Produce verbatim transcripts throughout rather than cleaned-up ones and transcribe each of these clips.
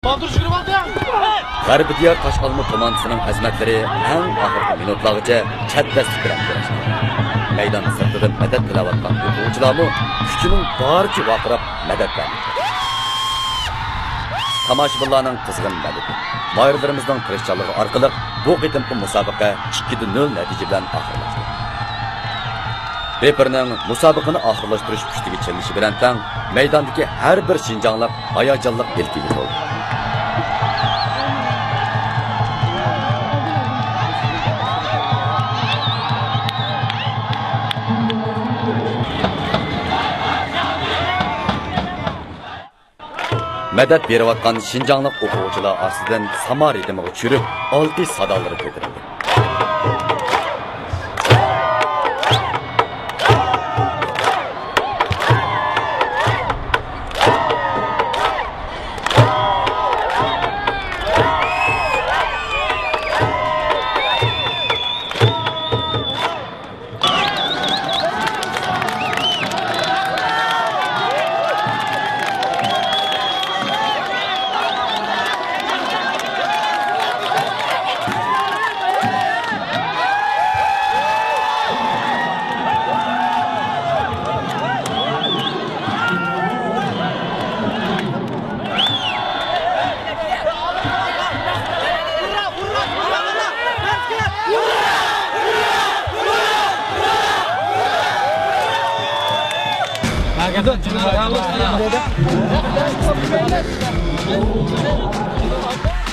بالدۇر يۈگۈرۈۋالدى. غەربىي دىيار تاش ئالما كوماندىسىنىڭ خىزمەتلىرى ئەڭ ئاخىرقى مىنۇتلارغىچە چەتدەسلىك بىلەن كۈرەشتى. مەيدان سىرتىدىن مەدەت تىلەۋاتقان ئوقۇغۇچىلارمۇ كۈچىنىڭ بارىچە ۋارقىراپ مەدەت بەردى. تاماشىبىنلارنىڭ قىزغىن مەدىتى، ماھىرلىرىمىزنىڭ تىرىشچانلىقى ئارقىلىق بۇ قېتىمقى مۇسابىقە ئىككىدە نۆل نەتىجە بىلەن ئاخىرلاشتى. رېپېرنىڭ مۇسابىقىنى ئاخىرلاشتۇرۇش پۇشتىگە چېلىنىشى بىلەن تەڭ، مەيداندىكى ھەر بىر شىنجاڭلىق ھاياجانلىق ئىلكىگە تولدى. مەدەت بېرىۋاتقان شىنجاڭلىق ئوقۇغۇچىلار ئارىسىدىن ساما رىتىمىغا چۈشۈرۈپ، ئالقىش سادالىرى كۆتۈرۈلدى.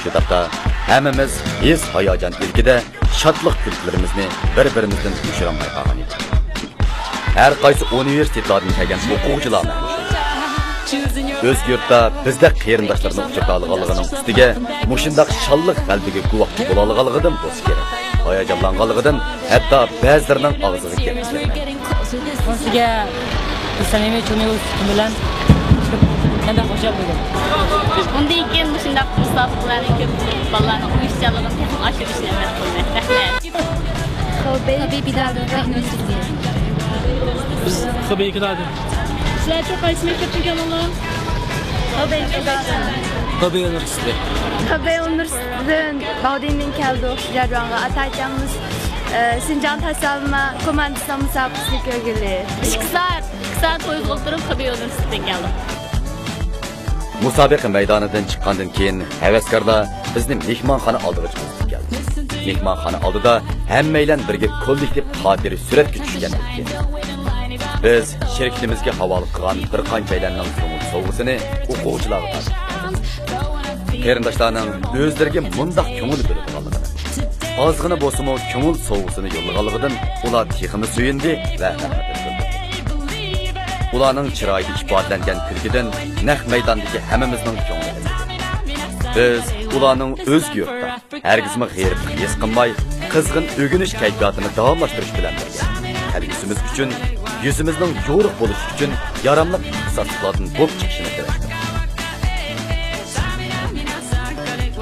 شۇ تاپتا ھەممىمىز ھېس-ھاياجان ئىلكىدە شادلىق كۈلكىلىرىمىزنى بىر-بىرىمىزدىن يوشۇرالماي قالغان ئىدۇق. ھەر قايسى ئۇنىۋېرسىتېتلاردىن كەلگەن ئوقۇغۇچىلارمۇ ئۆز يۇرتتا بىزدەك قېرىنداشلىرىنى ئۇچرىتالىغانلىقىنىڭ ئۈستىگە، مۇشۇنداق شانلىق غەلىبىگە گۇۋاھ بولالىغانلىقىدىن بولسا كېرەك، ھاياجانلانغانلىقىدىن ھەتتا بەزىلىرىنىڭ ئاغزىغا گەپ كىرمەيدۇ. سىزگە سەمىمىي چۈشىنىشىڭىز بىلەن مەن بەك خۇشال بولدۇم. بۇندىن كېيىن مۇشۇنداق مۇسابىقىلەرنى كۆپ قىلىپ، بالىلارنىڭ ئويۇشچانلىقىنى تېخىمۇ ئاشۇرۇشىنى ئۈمىد قىلىمەن. رەھمەت. خېبېي پېداگوگىكا ئۇنىۋېرسىتېتى. بىز خېبېي پېداگوگ. سىلەرچۇ قايسى مەكتەپتىن كەلدىڭلار؟ خېبېي پېداگوگ. خېبېي ئۇنىۋېرسىتېتى. خېبېي ئۇنىۋېرسىتېتىدىن باۋدىننىڭ كەلدۇق شىجيەنرۇەنغا. ئاتايجانمىز، ئە، شىنجاڭ تاش ئالما كوماندىسىنىڭ مۇسابىقىسىنى كۆرگىلى. ئىككى سائەت، ئىككى سائەت پويىزغا ئولتۇرۇپ خېبېي ئۇنىۋېرسىتېتىدىن كەلدۇق. مۇسابىقە مەيدانىدىن چىققاندىن كېيىن، ھەۋەسكارلار بىزنى مېھمانخانا ئالدىغا چىقىزىپ كەلدى. مېھمانخانا ئالدىدا ھەممەيلەن بىرگە كوللېكتىپ خاتىرە سۈرەتكە چۈشكەن ئىدۇق. بىز شىركىتىمىزگە ھاۋالە قىلغان بىر قانچەيلەننىڭ كۆڭۈل سوۋغىسىنى ئوقۇغۇچىلارغا تارقاتتۇق. قېرىنداشلارنىڭ ئۆزلىرىگە مۇنداق كۆڭۈل بۆلىدىغانلىقىنى، ئازغىنە بولسىمۇ كۆڭۈل سوۋغىسىنى يوللىغانلىقىدىن ئۇلار تېخىمۇ سۆيۈندى ۋە رەھمەتلەرنى بىلدۈردى. ئۇلارنىڭ چىرايىدا ئىپادىلەنگەن كۈلكىدىن نەق مەيداندىكى ھەممىمىزنىڭ كۆڭلى ئېچىلدى. بىز ئۇلارنىڭ ئۆزگە يۇرتتا ھەرگىزمۇ غېرىبلىق ھېس قىلماي، قىزغىن ئۆگىنىش كەيپىياتىنى داۋاملاشتۇرۇش بىلەن بىرگە، كەلگۈسىمىز ئۈچۈن، يۈزىمىزنىڭ يورۇق بولۇشى ئۈچۈن ياراملىق ئىختىساسلىقلاردىن بولۇپ چىقىشىنى تىلەشتۇق.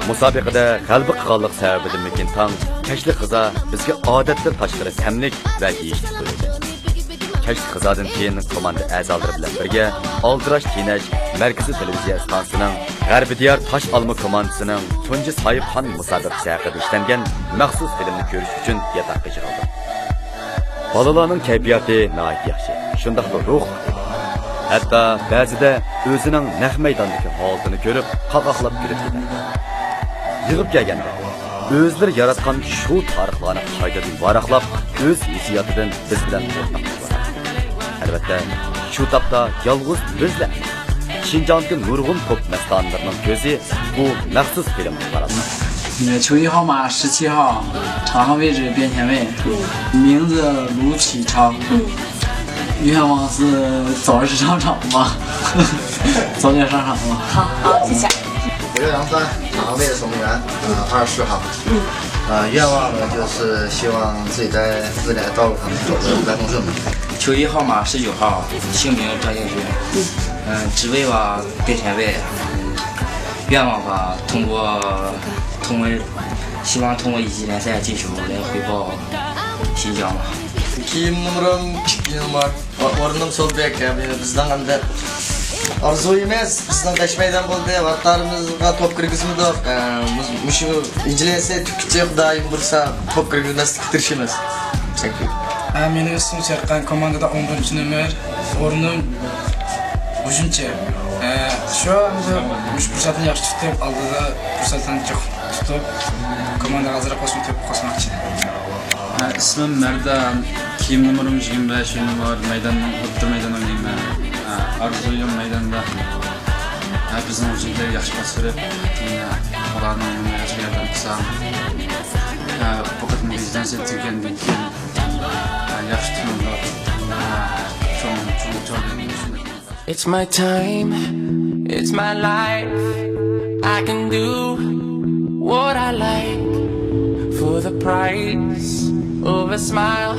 مۇسابىقىدە غەلىبە قىلغانلىق سەۋەبىدىنمىكىن تاڭ، كەچلىك غىزا بىزگە ئادەتتىن تاشقىرى تەملىك ۋە يېيىشلىك بولدى. كەچلىك غىزادىن كېيىن كوماندا ئەزالىرى بىلەن بىرگە ئالدىراش تېنەج مەركىزىي تېلېۋىزىيە ئىستانسىسىنىڭ غەربىي دىيار تاش ئالما كوماندىسىنىڭ تۇنجى ساھىبخان مۇسابىقىسى ھەققىدە ئىشلەنگەن مەخسۇس فىلىمنى كۆرۈش ئۈچۈن ياتاققا يىغىلدۇق. بالىلارنىڭ كەيپىياتى ناھايىتى ياخشى، شۇنداقلا روھلۇق ئىدى. ھەتتا بەزىدە ئۆزىنىڭ نەق مەيداندىكى ھالىتىنى كۆرۈپ، قاقاقلاپ كۈلۈپ كېتەتتى. يىغىپ كەلگەندە، ئۆزلىرى ياراتقان شۇ تارىخلارنى قايتىدىن ۋاراقلاپ، ئۆز ھېسسىياتىدىن بىز بىلەن ئورتاقلىشىۋاتاتتى. ئەلۋەتتە، شۇ تاپتا يالغۇز بىزلا ئەمەس، شىنجاڭدىكى نۇرغۇن توپ مەستانىلىرىنىڭ كۆزى بۇ مەخسۇس فىلىمغا قارالغان. 你的球衣号码十七号，场上位置边前卫，名字卢启超。愿望是早日上场吧，早点上场吧。好，好，谢谢。五六零三，场上位置守门员，呃，二十四号。呃，愿望呢，就是希望自己在未来道路上走得来风顺吧。球衣号码十九号，姓名张敬军。嗯，职位吧，边前卫。愿望吧，通过，通过，希望通过一级联赛进球来回报新疆吧。كىيىم نومۇرۇم ئىككى نومۇر. ئورنۇم سول بېك، بىزنىڭ ئەمدى ئارزۇيىمىز بىزنىڭ بەش مەيدان بولدى، ۋاقىتلىرىمىزغا توپ كىرگۈزمىدۇق. ئە، مۇز-، مۇشۇ ئىنجىلىسى تۈككىچە خۇدايىم بۇيرۇسا توپ كىرگۈزمەسلىككە تىرىشىمىز. چۈنكى. ئە، مېنىڭ ئىسمىم سەرقان، كوماندىدا ئون بىرىنچى نومۇر، ئورنۇم ھۇجۇمچى. ئە، شۇ ئەمدى مۇشۇ پۇرسەتنى ياخشى تۇتۇپ، ئالدىدا پۇرسەتلەرنى جىق تۇتۇپ، كومانداغا ئازراق بولسىمۇ تۆھپە قوشماقچى. ھە، ئىسمىم مەردان، كىيىم نومۇرۇم يىگىرمە بەش نومۇر، مەيداننىڭ ئوتتۇرا مەيدان ئوينايمەن. ھە، ئارزۇيۇم مەيداندا، ھە، بىزنىڭ ھۇجۇمچىلار ياخشى پاس بېرىپ، كېيىن، ھە، ئۇلارنىڭ ھۇجۇملىرىغا ياردەم قىلسام، ھە، بۇ قېتىمقى ئىزدەنسە تۈگىگەندىن كېيىن، ھە، ياخشى تۇرۇمدا، ھە، چوڭ، چوڭ، چوڭ. It's my time, it's my life. I can do what I like for the price of a smile.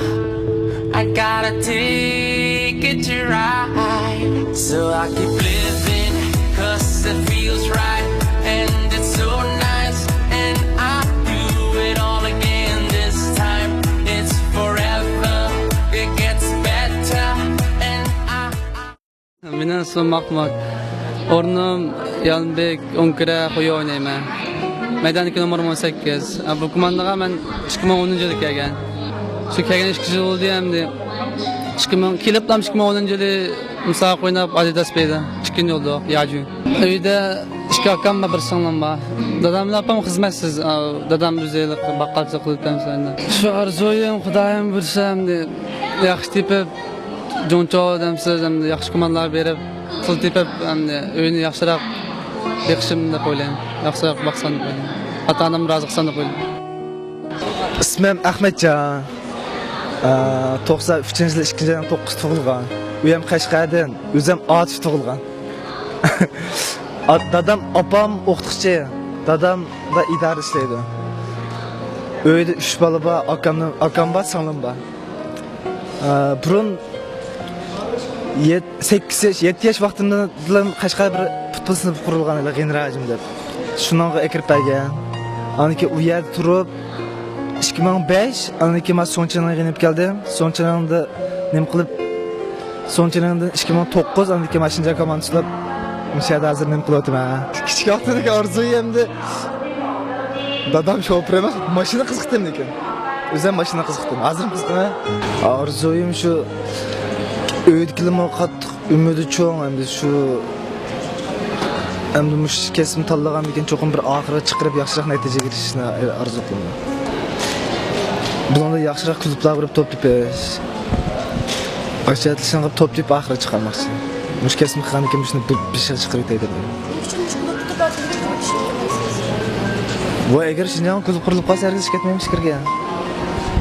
I got a ticket to ride, so I keep living, 'cause it feels right, and it's so nice, and I do it all again this time. It's forever, it gets better, and I, I مېنىڭ ئىسمىم ماخمۇت. ئورنۇم يالمىبېك، ئوڭكۈرە، خۇيا ئوينايمەن. مەيداندىكى نومۇرۇم ئون سەككىز. بۇ كوماندىغا مەن ئىككى مىڭ ئونىنچى يىلى كەلگەن. شۇ كەلگەن ئىككى يىل بولدى ئەمدى. ئىككى مىڭ، كېلىپلا ئىككى مىڭ ئونىنچى يىلى مۇسابىقە ئويناپ، ئادىداس بەردى. ئىككىنچى بولدۇق، ياجۈ. ئۆيدە ئىككى ئاكام بار، بىر سىڭلىم بار. دادام بىلەن ئاپام خىزمەتسىز. دادام ئۆزى باققالچىلىق قىلىپ ئەمسە. شۇ ئارزۇيۇم، خۇدايىم بۇيرۇسا ئەمدى ياخشى تېپىپ، جۇڭچو دەمسىز، ئەمدى ياخشى كوماندىلارغا بېرىپ، پۇل تېپىپ، ئەمدى ئۆينى ياخشىراق بېقىشىم دەپ ئويلايمەن. ياخشىراق باقسام دەپ ئويلايمەن. ئاتا-ئانامنى رازى قىلسام دەپ ئويلايمەن. ئىسمىم ئەخمەتجان. ئە، توقسان ئۈچىنچى يىلى ئىككىنچى ئاينىڭ توققۇزى تۇغۇلغان. ئۆيۈم قەشقەردىن، ئۆزۈم ئاتۇش تۇغۇلغان. ئا-، دادام، ئاپام ئوقۇتقۇچى. دادام دا ئىدارە ئىشلەيدۇ. ئۆيدە ئۈچ بالا بار، ئاكامنىڭ، ئاكام بار، سىڭلىم بار. ئە، بۇرۇن يەت-، سەككىز ياش، يەتتە ياش ۋاقتىمدىلا قەشقەر بىر پۇتبول سىنىپى قۇرۇلغان ئىدى، غېنىراجىم دەپ. شۇنىڭغا ئەكىرىپ بەرگەن. ئاندىن كېيىن ئۇ يەردە تۇرۇپ، ئىككى مىڭ بەش، ئاندىن كېيىن مەن سۇڭچىنىڭغا يېنىپ كەلدىم. سۇڭچىنىڭدا نېمە قىلىپ، سۇڭچىنىڭدىن ئىككى مىڭ توققۇز، ئاندىن كېيىن مەن شىنجاڭ كوماندىسى بولۇپ، مۇشۇ يەردە ھازىر نېمە قىلىۋاتىمەن. كىچىك ۋاقتىدىكى ئارزۇيۇم ئەمدى دادام شوپۇر ئەمەس، ماشىنا قىزىقتىم لېكىن. ئۆزۈم ماشىنا قىزىقتىم. ھازىرمۇ قىزىقىمەن. ئارزۇيۇم شۇ ئۆيدىكىلەرمۇ قاتتىق ئۈمىدى چوڭ، ئەمدى شۇ، ئەمدى مۇشۇ كەسىپنى تاللىغاندىن كېيىن چوقۇم بىر ئاخىرىغا چىقىرىپ ياخشىراق نەتىجىگە ئېرىشىشنى ئارزۇ قىلىمەن. بۇنىڭدا ياخشىراق كۇلۇبلارغا بېرىپ توپ تېپىش. ئاشۇ يەردە شۇنىڭغا توپ تېپىپ ئاخىرىغا چىقارماقچى. مۇشۇ كەسىپنى قىلغاندىن كېيىن مۇشۇنى بىر، بىر شەر چىقىرىپ كېتەي دېدىم. نېمە ئۈچۈن مۇشۇ كۇلۇبتا بىر تۈرلۈك كىشى ئىشلىمەيسىز؟ ۋە ئەگەر شىنجاڭ كۇلۇب قۇرۇلۇپ قالسا ھەرگىز ئىشكەتمەيمىز كىرگەن.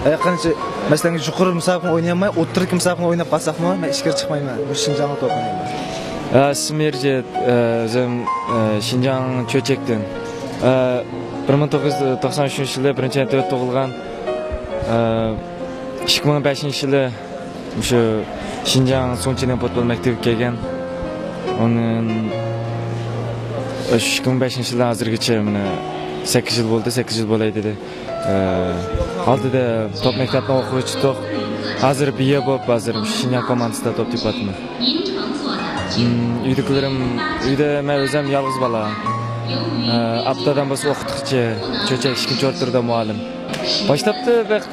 ئەي قانچە، مەسىلەن، يۇقىرى مۇسابىقىنى ئوينىيالماي، ئوتتۇرىدىكى مۇسابىقىنى ئويناپ قالساقمۇ، مەن ئىچكىرى چىقمايمەن. مۇشۇ شىنجاڭدا توپ ئوينايمەن. ئە، ئىسمىم ئېرجىت، ئە، ئۆزۈم، ئە، شىنجاڭ چۆچەكتىن. ئە، بىر مىڭ توققۇز يۈز توقسان ئۈچىنچى يىلى بىرىنچى ئاينىڭ تۆتىدە تۇغۇلغان. ئە، ئىككى مىڭ بەشىنچى يىلى مۇشۇ شىنجاڭ سۇڭچىنىڭ پۇتبول مەكتىۋىگە كەلگەن. ئۇنىڭ، ئە، شۇ ئىككى مىڭ بەشىنچى يىلدىن ھازىرغىچە مانا سەككىز يىل بولدى، سەككىز يىل بولاي دېدى. ئە، ئالدىدا توپ مەكتەپنى ئوقۇغۇچىدۇق. ھازىر بىيە بولۇپ، ھازىر شىنجاڭ كوماندىسىدا توپ تېپىۋاتىمەن. ئىم، ئۆيدىكىلىرىم، ئۆيدە مەن ئۆزۈم يالغۇز بالا. ئە، ئاپا دادام بولسا ئوقۇتقۇچى، چۆچەك ئىككىنچى ئوتتۇرىدا مۇئەللىم. باشلاپتا بەك،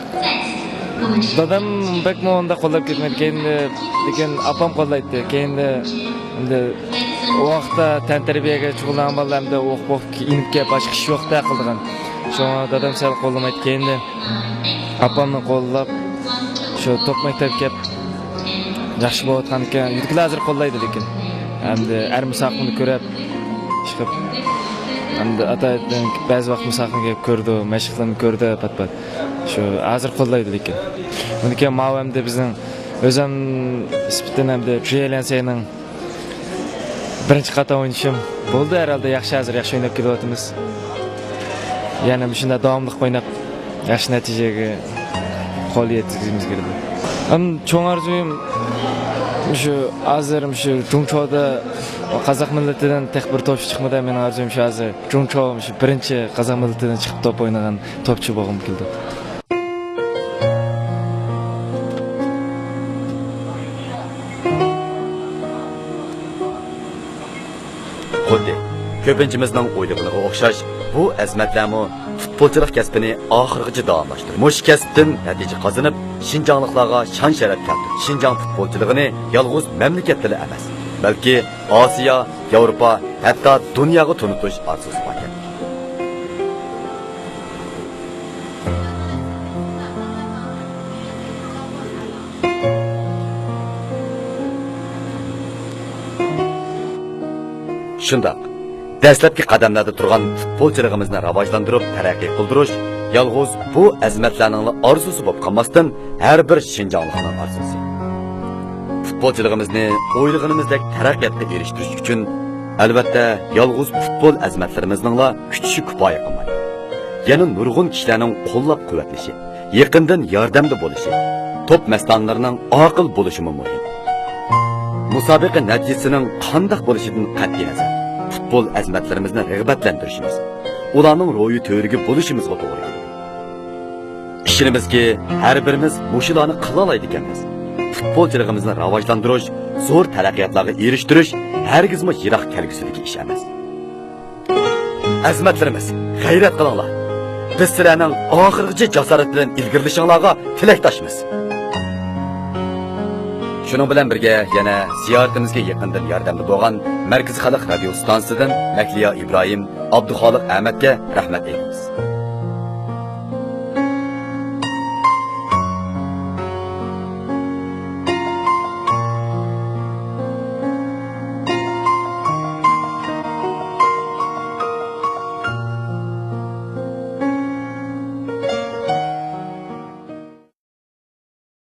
دادام بەكمۇ ئۇنداق قوللاپ كەتمەيدۇ. كەينىدە، لېكىن ئاپام قوللايتتى. كەينىدە ئەمدى ئۇ ۋاقىتتا تەنتەربىيەگە شۇغۇللانغان بالىلار ئەمدى ئوقۇپ، ئوقۇپ ئىنىپ كېلىپ باشقا ئىش يوق-دە قىلىدىغان. شۇڭا دادام سەل قوللىمايتتى. كەينىدە ئاپامنى قوللاپ، شۇ توپ مەكتەپكە كەپ ياخشى بولۇۋاتقان ئىكەن. يۈرىكىلا ھازىر قوللايدۇ لېكىن. ئەمدى ئەر مۇساقىمنى كۆرۈپ، چىقىپ، ئەمدى ئاتا بەزى ۋاقىت مۇساقىمنى كەپ كۆرىدۇ، مەشىقلىرىمنى كۆرىدۇ پات-پات. شۇ ھازىر قوللايدۇ لېكىن. ئۇنىڭ كېيىن ماۋۇ ئەمدى بىزنىڭ ئۆزۈم نىسبىتىن ئەمدى جيەنسەينىڭ بىرىنچى قاتار ئوينىشىم بولدى ھەرھالدا، ياخشى، ھازىر ياخشى ئويناپ كېلىۋاتىمىز. يەنە مۇشۇنداق داۋاملىق ئويناپ، ياخشى نەتىجىگە قول يەتكۈزگۈمىز كېلىدۇ. ئەم، چوڭ ئارزۇيۇم مۇشۇ ھازىر مۇشۇ جۇڭچودا قازاق مىللىتىدىن تېخى بىر توپچى چىقمىدى. مېنىڭ ئارزۇيۇم شۇ ھازىر جۇڭچو مۇشۇ بىرىنچى قازاق مىللىتىدىن چىقىپ توپ ئوينىغان توپچى بولغۇم كېلىدۇ. خۇددى كۆپىنچىمىزنىڭ ئويلىغىنىغا ئوخشاش، بۇ ئەزىمەتلەرمۇ پۇتبولچىلىق كەسپىنى ئاخىرغىچە داۋاملاشتۇرۇپ، مۇشۇ كەسىپتىن نەتىجە قازىنىپ، شىنجاڭلىقلارغا شان-شەرەپ كەلتۈرۈپ، شىنجاڭ پۇتبولچىلىقىنى يالغۇز مەملىكەتتىلا ئەمەس، بەلكى ئاسىيا، ياۋروپا، ھەتتا دۇنياغا تونۇتۇش ئارزۇسى باركەن. شۇنداق، دەسلەپكى قەدەملەردە تۇرغان پۇتبولچىلىقىمىزنى راۋاجلاندۇرۇپ تەرەققىي قىلدۇرۇش يالغۇز بۇ ئەزىمەتلەرنىڭلا ئارزۇسى بولۇپ قالماستىن، ھەر بىر شىنجاڭلىقنىڭ ئارزۇسى. پۇتبولچىلىقىمىزنى ئويلىغىنىمىزدەك تەرەققىياتقا ئېرىشتۈرۈش ئۈچۈن، ئەلۋەتتە، يالغۇز پۇتبول ئەزىمەتلىرىمىزنىڭلا كۈچى كۇپايە قىلمايدۇ. يەنە نۇرغۇن كىشىلەرنىڭ قوللاپ-قۇۋۋەتلىشى، يېقىندىن ياردەمدە بولۇشى، توپ مەستانىلىرىنىڭ ئاقىل بولۇشىمۇ مۇھىم. مۇسابىقە نەتىجىسىنىڭ قانداق بولۇشىدىن قەتئىينەزەر، پۇتبول ئەزىمەتلىرىمىزنى رىغبەتلەندۈرۈشىمىز، ئۇلارنىڭ روھى تۆرىگە بولۇشىمىزغا توغرا كېلىدۇ. ئىشىنىمىزكى، ھەر بىرىمىز مۇشۇلارنى قىلالايدىكەنمىز. پۇتبولچىلىقىمىزنى راۋاجلاندۇرۇش، زور تەرەققىياتلارغا ئېرىشتۈرۈش ھەرگىزمۇ يىراق كەلگۈسىدىكى ئىش ئەمەس. ئەزىمەتلىرىمىز، غەيرەت قىلىڭلار! بىز سىلەرنىڭ ئاخىرغىچە جاسارەت بىلەن ئىلگىرىلىشىڭلارغا تىلەكداشمىز. شۇنىڭ بىلەن بىرگە، يەنە زىيارىتىمىزگە يېقىندىن ياردەمدە بولغان مەركىزىي خەلق رادىيو ئىستانسىسىدىن مەھلىيا ئىبراھىم، ئابدۇخالىق ئەمەتكە رەھمەت ئېيتىمىز.